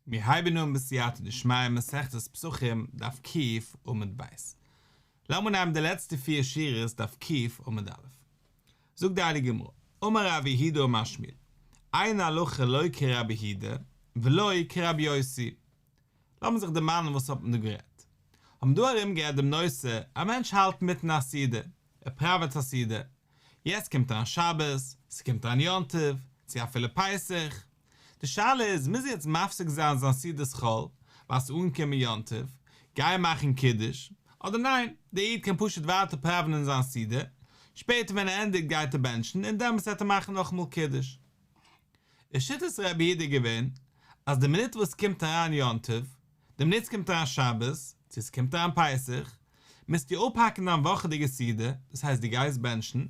מיר הייבן אן בסייעתא דשמיא מסכת פסחים דף ק עמוד ב'. לאמיר נעמען די לעצטע פיר שורות דף ק עמוד א'. זאגט די הייליגע גמרא, אמר רב יהודה אמר שמואל, אין הלכה לא כרבי יהודה ולא כרבי יוסי. לאמיר זיך דערמאנען וואס האט מען דא גערעדט. האבן דא ארום גערעדט דעם נושא, א מענטש האלט מיטן א סעודה, ער פראוועט א סעודה, יעצט קומט אריין שבת, ס'קומט אריין יום טוב, צו אפילו פסח, די שאלה איז, מוז ער יעצט מפסיק זיין זיין סעודת חול, ווייל ס'איז אנגעקומען יום טוב, גיין מאכן קידוש, אדער ניין, דער איד קען פשוט ווייטער פראווענען זיין סעודה, שפעטער ווען ער ענדיגט גייט ער בענטשן און דעמאלטס וועט ער מאכן נאכאמאל קידוש. איז שיטת רבי יהודה געווען, אז די מינוט וואס ס'קומט אריין יום טוב, די מינוט ס'קומט אריין שבת, צו ס'קומט אריין פסח, מוזטו אפהאקן דיין וואכעדיגע סעודה, דאס הייסט דו גייסט בענטשן,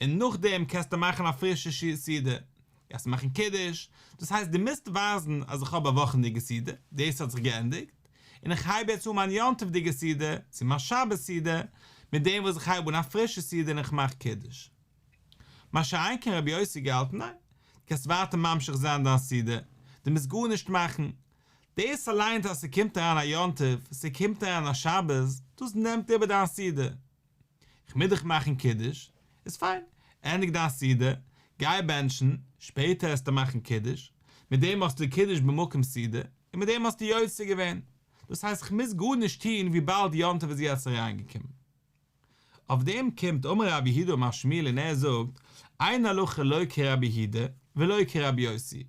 און נאכדעם קענסטו מאכן א פרישע סעודה, גייסט מאכן קידוש, דאס הייסט דו מוזט ווייזן אז איך האב א וואכענדיגע סעודה, דאס האט זיך געענדיגט, און איך הייב יעצט אן מיין יום טוב'דיגע סעודה, צו מיין שבת סעודה, מיט דעם וואס איך הייב אן א פרישע סעודה און איך מאך קידוש. מה שאין כן רבי יוסי געהאלטן ניין, דו קענסט ווייטער ממשיך זיין דיין סעודה, דו מוזט גארנישט מאכן, דאס אליינס אז ס'קומט אריין א יום טוב, ס'קומט אריין א שבת, דאס נעמט איבער דיין סעודה. איך מוז דאך מאכן קידוש, איז פיין, ענדיג דיין סעודה, גיי בענטשן, שפעטער העסטו מאכן קידוש, מיט דעם האסטו קידוש במקום סעודה, און מיט דעם האסטו יוצא געווען. דאס הייסט איך מוז גארנישט טון וויבאלד יום טוב איז יעצט אריינגעקומען. אויף דעם קומט אמר רב יהודה אמר שמואל און ער זאגט, אין הלכה לא כרבי יהודה ולא כרבי יוסי.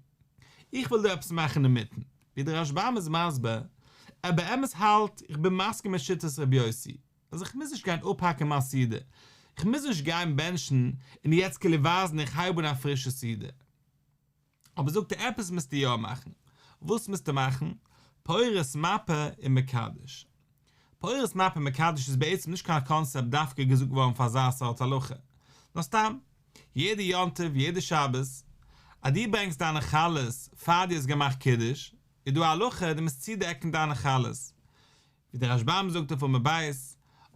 איך וויל דא עפעס מאכן אינמיטן, ווי דער רשב"ם איז מסביר, ער באמת האלט, איך בין מסכים מיט שיטת רבי יוסי, אז איך מוז נישט גיין אפהאקן מיין סעודה, איך מוז נישט גיין בענטשן און יעצט כאילו ווייזן איך הייב אן א פרישע סעודה. אבער זאגט ער עפעס מוזטו יא מאכן, וואס מוזטו מאכן? פורס מפה ומקדש. פורס מפה ומקדש איז בעצם נישט קיין קאנסעפט דווקא געזאגט געווארן פאר אזא סארט הלכה, נאר סתם, יעדע יום טוב, יעדע שבת, אז דו ברענגסט דיינע חלות פאר דו האסט געמאכט קידוש, איז דא א הלכה דו מוזט צודעקן דיינע חלות, ווי דער רשב"ם זאגט אויף עמוד ב',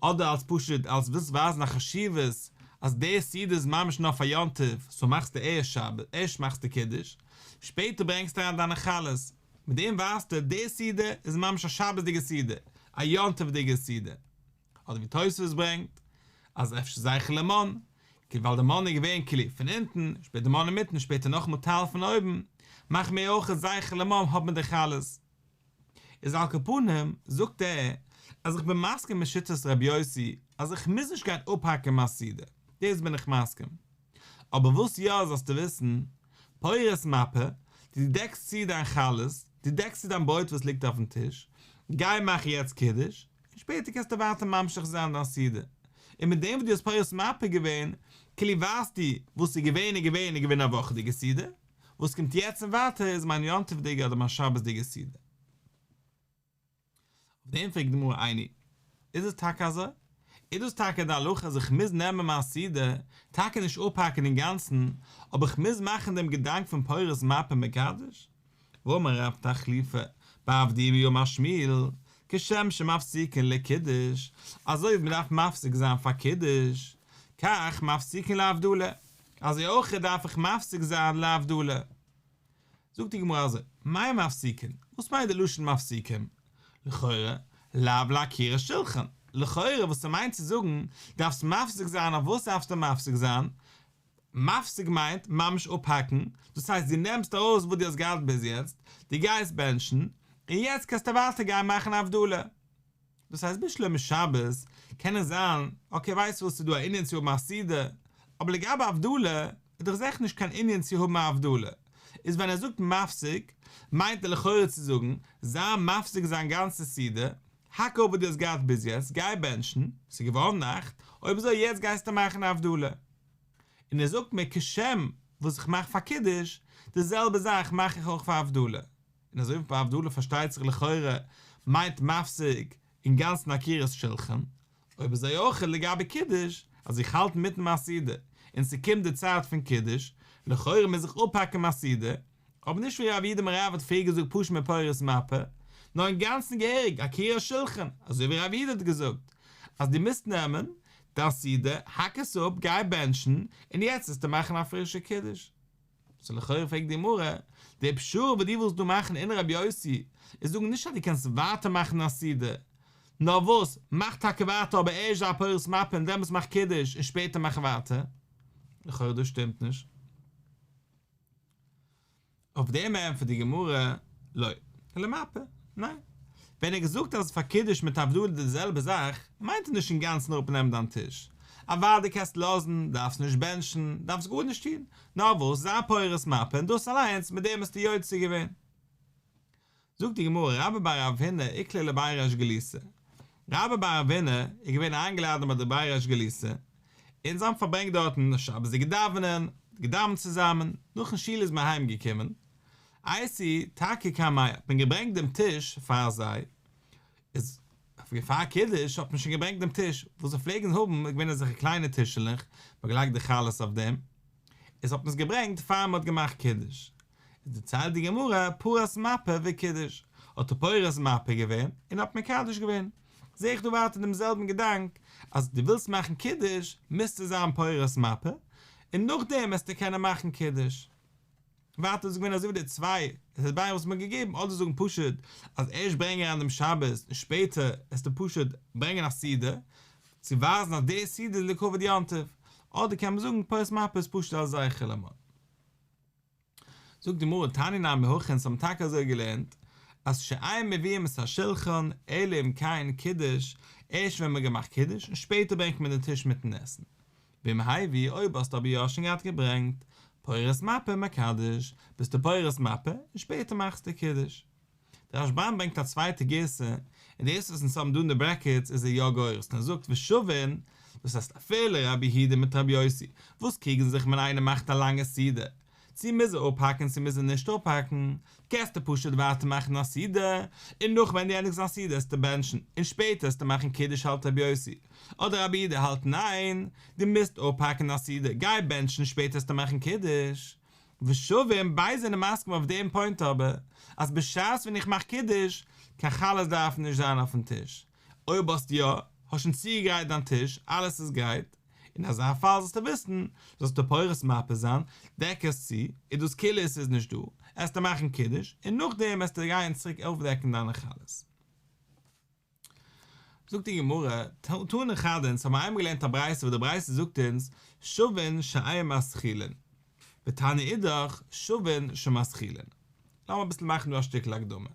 אדער אלס פשוט אלס ווילסט ווייזן א חשיבות אז די סעודה איז ממש נאר פאר יום טוב, סאו מאכסטו ערשט שבת, ערשט מאכסטו קידוש, שפעטער ברענגסטו אריין דיינע חלות, מיט דעם ווייזטו די סעודה איז ממש א שבת'דיגע סעודה, א יום טוב'דיגע סעודה. אדער ווי תוספות ברענגט, אז אפשר זכר למן, ווייל די מן איז געווען כאילו פון אונטן, שפעטער די מן אינמיטן, שפעטער נאכאמאל טייל פון אויבן, מאכן מיר אויך זכר למן האט מען די חלות. איז על כל פנים זאגט ער אז איך בין מסכים מיט שיטת רבי יוסי אז איך מוז נישט גיין אפהאקן מיין סעודה, דאס בין איך מסכים. אבער וואס יא זאלסטו וויסן, פורס מפה, דו דעקסט צו דיין חלות, דו דעקסט צו דיין ברויט וואס ליגט אויפן טיש, גיי מאך יעצט קידוש, און שפעטער קענסטו ווייטער ממשיך זיין דיין סעודה. און מיט דעם וואס דו האסט פורס מפה געווען, כאילו ווייזטו וואס איז געווען איז געווען איז געווען א וואכעדיגע סעודה, וואס קומט יעצט און ווייטער איז מיין יום טוב'דיגע אדער מיין שבת'דיגע סעודה. אויף דעם פרעגט די גמרא איני, איז עס טאקע אזוי? איז דאס טאקע די הלכה אז איך מוז נעמען מיין סעודה, טאקע נישט אפהאקן אינגאנצן, אבער איך מוז מאכן דעם געדאנק פון פורס מפה ומקדש? והאמר רב תחליפא בר אבדימי אמר שמואל, כשם שמפסיקין לקידוש, אזוי ווי מען דארף מפסיק זיין פאר קידוש, כך מפסיקין להבדלה, אזוי אויך דארף איך מפסיק זיין להבדלה. זאגט די גמרא אזוי, מאי מפסיקין? וואס מיינט די לשון מפסיקין? לכאורה, לאו לעקירת שולחן, לכאורה וואס ס'מיינט צו זאגן, דארפסט מפסיק זיין אויף וואס דארפסטו מפסיק זיין? מפסיק מיינט ממש אפהאקן, דאס הייסט דו נעמסט ארויס וואס דו האסט געהאט ביז יעצט, דו גייסט בענטשן, און יעצט קענסטו ווייטער גיין מאכן הבדלה. דאס הייסט בשלמא שבת קען עס זיין, אקעי ווייסט וואס ס'איז דא א ענין צו האבן א סעודה, אבער לגבי הבדלה איז דאך זיכער נישט קיין ענין צו האבן א הבדלה, איז ווען ער זאגט מפסיק מיינט ער לכאורה צו זאגן, זיי מפסיק זיין גאנצע סעודה, האק אפ וואס דו האסט געהאט ביז יעצט, גיי בענטשן, ס'איז געווארן נאכט, אויב אזוי יעצט גייסטו מאכן א הבדלה. און ער זאגט מיר כשם וואס איך מאך פאר קידוש, די זעלבע זאך מאך איך אויך פאר הבדלה. און אזוי ווי ביי הבדלה פארשטייט זיך לכאורה מיינט מפסיק אינגאנצן עקירת שלחן, אויב אזוי אויך לגבי קידוש, אז איך האלט אינמיטן מיין סעודה און ס'קומט די צייט פון קידוש, לכאורה מוז איך אפהאקן מיין סעודה, אבער נישט ווי רב יהודה אמר רב האט פריער געזאגט פשוט מפורס מפה, נאר אינגאנצן געהעריג עקירת שלחן, אזוי ווי רב יהודה האט געזאגט אז דו מוזט נעמען דיין סעודה, האק עס אפ, גיי בענטשן, און יעצט וועסטו מאכן א פרישע קידוש. סאו לכאורה פרעגט די גמרא, די פשרה וואס דו ווילסט דא מאכן אין רבי יוסי, איז זאגן נישט אז דו קענסט ווייטער מאכן א סעודה, נאר וואס, מאך טאקע ווייטער אבער ערשט זיי פורס מפה און דעמאלטס מאך קידוש און שפעטער מאך ווייטער. לכאורה דאס שטימט נישט. אויף דעם ענטפערט די גמרא, לא, למפה, ניין. ווען ער האט געזאגט אז פאר קידוש מיט הבדלה איז די זעלבע זאך, מיינט ער נישט אינגאנצן אראפנעמען דיין טיש. אוודאי קענסט לאזן, דארפסט נישט בענטשן, דארפסט גארנישט טון, נאר וואס, זיי פורס מפה און דאס אליינס, מיט דעם האסטו יוצא געווען. זאגט די גמרא, רבה בר רב הונא איקלע לבי ריש גלותא, רבה בר רב הונא איז געווען איינגעלאדענט ביי די בי ריש גלותא, און זיי האבן פארברענגט דארטן שבת'דיגע דאווענען, געדאווענט צוזאמען, נאכן שול איז מען אהיים געקומען, אייתי תקא קמייהו, האט מען געברענגט דעם טיש פאר זיי, איז פאר קידוש האט מען שוין געברענגט דעם טיש, וואס זיי פלעגן האבן איז געווען אזעלכע קליינע טישעלעך, מען האט געלייגט די חלות אויף דעם, איז האט מען עס געברענגט פאר מען האט געמאכט קידוש. איז דערציילט די גמרא, פרס מפה וקידש, האט ער פורס מפה געווען און האט מקדש געווען. זעה איך דא ווייטער דעם זעלבן געדאנק, אז דו ווילסט מאכן קידוש, מוזטו זיין פורס מפה, און נאכדעם וועסטו קענען מאכן קידוש. ווייטער איז געווען אזוי ווי די צוויי הסברים וואס מ'האט געגעבן, אדער זאגן פשוט אז ערשט ברענג אריין דעם שבת און שפעטער וועסטו פשוט ברענגען א סעודה, צו ווייזן אז די סעודה איז לכבוד יום טוב, אדער קען מען זאגן פורס מפה איז פשוט אלס זכר למן. זאגט די גמרא תניא נמי הכי אונז האבן טאקע אזוי געלערנט אז שאין מביאים את השולחן אלא אם כן קידש, ערשט ווען מ'האט געמאכט קידוש און שפעטער ברענגט מען די טיש מיטן עסן. ואם הביא, אויב האסטו אבער יא שוין געהאט געברענגט, פורס מפה ומקדש, ביסטו פורס מפה און שפעטער מאכסטו קידוש. דער רשב"ם ברענגט א צווייטע גירסא, און דאס וואס אונז האבן דא אין די ברעקעטס איז ער יא גורס, און ער זאגט ושווין, דאס הייסט אפילו רבי יהודה מיט רבי יוסי, וואס קריגן זיך ווען איינער מאכט א לאנגע סעודה, צו מוז ער אפהאקן צו מוז ער נישט אפהאקן, קענסטו פשוט ווייטער מאכן א סעודה, און נאך ווען דו ענדיגסט דיין סעודה עסטו בענטשן, און שפעטער עסטו מאכן קידוש האלט רבי יוסי, אדער רבי יהודה האלט ניין, דו מוזט אפהאקן א סעודה, גיי בענטשן שפעטער עסטו מאכן קידוש. ושווין, ביידע זענען מסכים אויף דעם פוינט אבער, אז בשעת ווען איך מאך קידוש, קיין חלות דארפן נישט זיין אויפן טיש. אויב האסט יא, האסט שוין צוגעגרייט דיין טיש, אלעס איז גרייט, אין אזא פאל זאלסטו וויסן, זאלסטו פורס מפה זיין, דעק עס צו, איז דאס כאילו עס איז נישט דא, עסטו מאכן קידוש, און נאכדעם עסטו גיין צוריק אויפדעקן דיינע חלות. זאגט די גמרא, תנא חדא, אונז האבן איינמאל געלערנט א ברייתא וואס די ברייתא זאגט אונז, שווין שאין מתחילין, ותניא אידך, שווין שמתחילין. לאמיר אביסל מאכן דא א שטיקל הקדמה.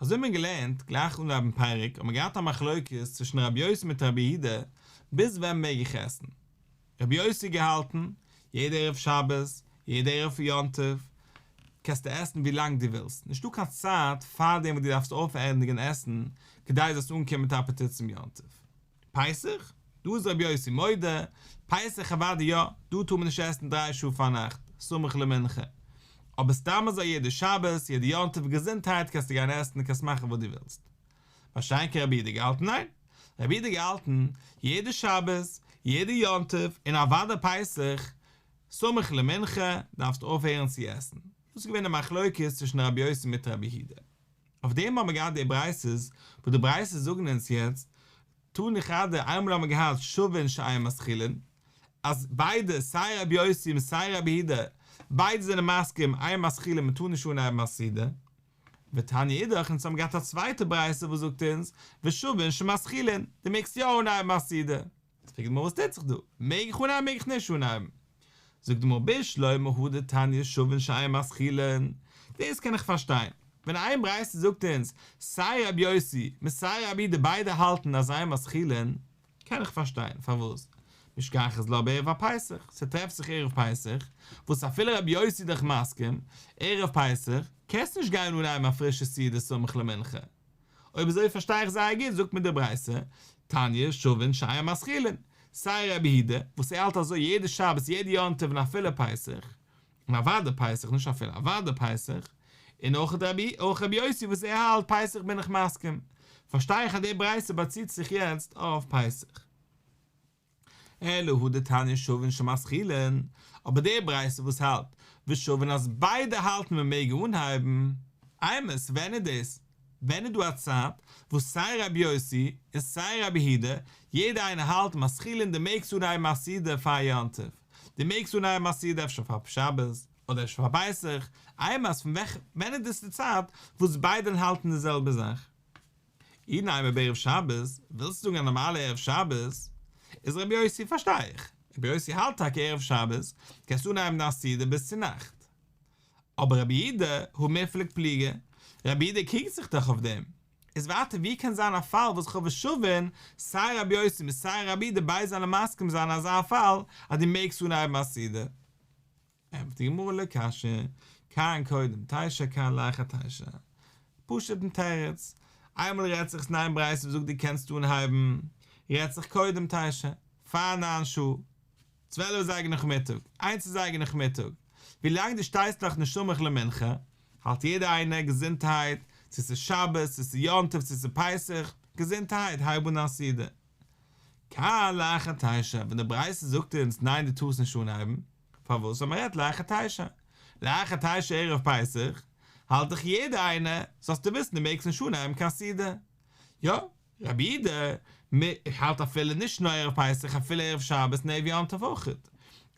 אזוי האט מען געלערנט, גלייך אנהייבן פרק האט מען געהאט א מחלוקת צווישן רבי יוסי מיט רבי יהודה, ביז ווען מעג איך עסן? רבי יוסי געהאלטן, יעדע ערב שבת, יעדע ערב יום טוב, קענסטו עסן ווי לאנג דו ווילסט, נישטא קיין צייט פאר דעם וואס דו דארפסט אויפענדיגן עסן כדי זאלסט אנקומען מיט אפעטיט צום יום טוב. פסח? דא איז רבי יוסי מודה, פסח אוודאי יא, דא טאר מען נישט עסן דריי שעה פארנאכט, סמוך למנחה. אבער סתם אזוי יעדע שבת, יעדע יום טוב, געזונטהייט קענסטו גיין עסן, קענסט מאכן וואס דו ווילסט. מה שאין כן רבי יהודה געהאלטן ניין. רבי יהודה געהאלטן, יעדע שבת, יעדע יום טוב, און אוודאי פסח, סמוך למנחה, דארפסטו אויפהערן צו עסן. דאס איז געווען די מחלוקת צווישן רבי יוסי מיט רבי יהודה. אויף דעם האבן מיר געהאט די ברייתות, וואס די ברייתות זאגן אונז יעצט, תני חדא, איינמאל האבן מיר געהאט שווין שאין מתחילין, אז ביידע, סיי רבי יוסי און סיי רבי יהודה, ביידע זענען מסכים, אין מתחילין מען טאר נישט אנהייבן א סעודה. ותניא אידך, אונז האבן געהאט א צווייטע ברייתא וואס זאגט אונז, ושווין שמתחילין, דו מעגסט יא אנהייבן א סעודה. יעצט פרעגט די גמרא וואס טוט זיך דא? מעג איך אנהייבן מעג איך נישט אנהייבן? זאגט די גמרא בשלמא הא דתניא שווין שאין מתחילין, דאס קען איך פארשטיין, ווען איין ברייתא זאגט אונז סיי רבי יוסי מיט סיי רבי יהודה ביידע האלטן אז אין מתחילין, קען איך פארשטיין פארוואס משכחת לה בערב הפסח, ס'טרעפט זיך ערב פסח, וואס אפילו רבי יוסי איז דאך מסכים, ערב פסח, קענסט נישט גיין אנהייבן א פרישע סעודה סמוך למנחה. אויב אזוי פארשטיי איך זייער גוט, זאגט מיר די ברייתא, תניא שווין שאין מתחילין, סיי רבי יהודה, וואס ער האלט אזוי יעדע שבת יעדע יום טוב און אפילו פסח, און אוודאי פסח, נישט אפילו, אוודאי פסח, און אויך רבי, אויך רבי יוסי וואס ער האלט פסח בין איך מסכים, פארשטיי איך אז די ברייתא באציט זיך יעצט אויף פסח. אלא הא דתניא שווין שמתחילין, אבער די ברייתא וואס האלט ושווין אז ביידע האלטן מען מעג אנהייבן, אימת ווען איז דאס? ווען איז דא א צייט וואס סיי רבי יוסי און סיי רבי יהודה יעדע איינער האלט מתחילין דו מעגסט אנהייבן א סעודה פאר יום טוב, דו מעגסט אנהייבן א סעודה אפשר פאר שבת? אדער אפשר פאר פסח, אימת פון וועלכע, ווען איז דאס די צייט וואס ביידע האלטן די זעלבע זאך? אי נימא בערב שבת, ווילסט זאגן א נארמאלע ערב שבת, איז רבי יוסי פארשטיי איך, רבי יוסי האלט טאקע ערב שבת קענסטו אנהייבן דיין סעודה ביז צו נאכט, אבער רבי יהודה הא מיפלג פליגי, רבי יהודה קריגט זיך דאך אויף דעם, איז ווייטער ווי קען זיין א פאל וואס כ'האב ושווין סיי רבי יוסי מיט סיי רבי יהודה ביידע זאלן מסכים זיין אזא פאל אז דו מעגסט אנהייבן א סעודה? ענטפערט די גמרא לא קשיא, כאן קודם תשע כאן לאחר תשע. פשוט'ן תירוץ, איינמאל רעדט זיך אין איין ברייתא וואס זאגט דו קענסט אנהייבן, רעדט זיך קודם תשע, פאר ניין שעה, צוועלף אזייגער נאכמיטאג, איינס אזייגער נאכמיטאג, ווילאנג דו שטייסט נאך נישט סמוך למנחה, האלט יעדער איינער געזונטהייט, צו ס'איז שבת, צו ס'איז יום טוב, צו ס'איז פסח, געזונטהייט, הייב אן דיין סעודה. כאן לאחר תשע, ווען די ברייתא זאגט אונז ניין דו טארסט נישט אנהייבן, פארוואס? ווייל מ'רעדט לאחר תשע. לאחר תשע ערב פסח, האלט דאך יעדער איינער, זאלסטו וויסן דו מעגסט נישט אנהייבן קיין סעודה. יא, רבי יהודה האלט אפילו נישט נאר ערב פסח אפילו ערב שבת און ערב יום טוב אויכעט.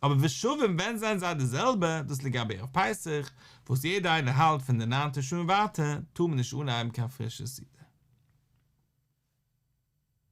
אבער ושווין ווען זענען זיי די זעלבע, דאס לגבי ערב פסח, וואס יעדער איינער האלט פון די ניינטע שעה און ווייטער, טאר מען נישט אנהייבן קיין פרישע סעודה.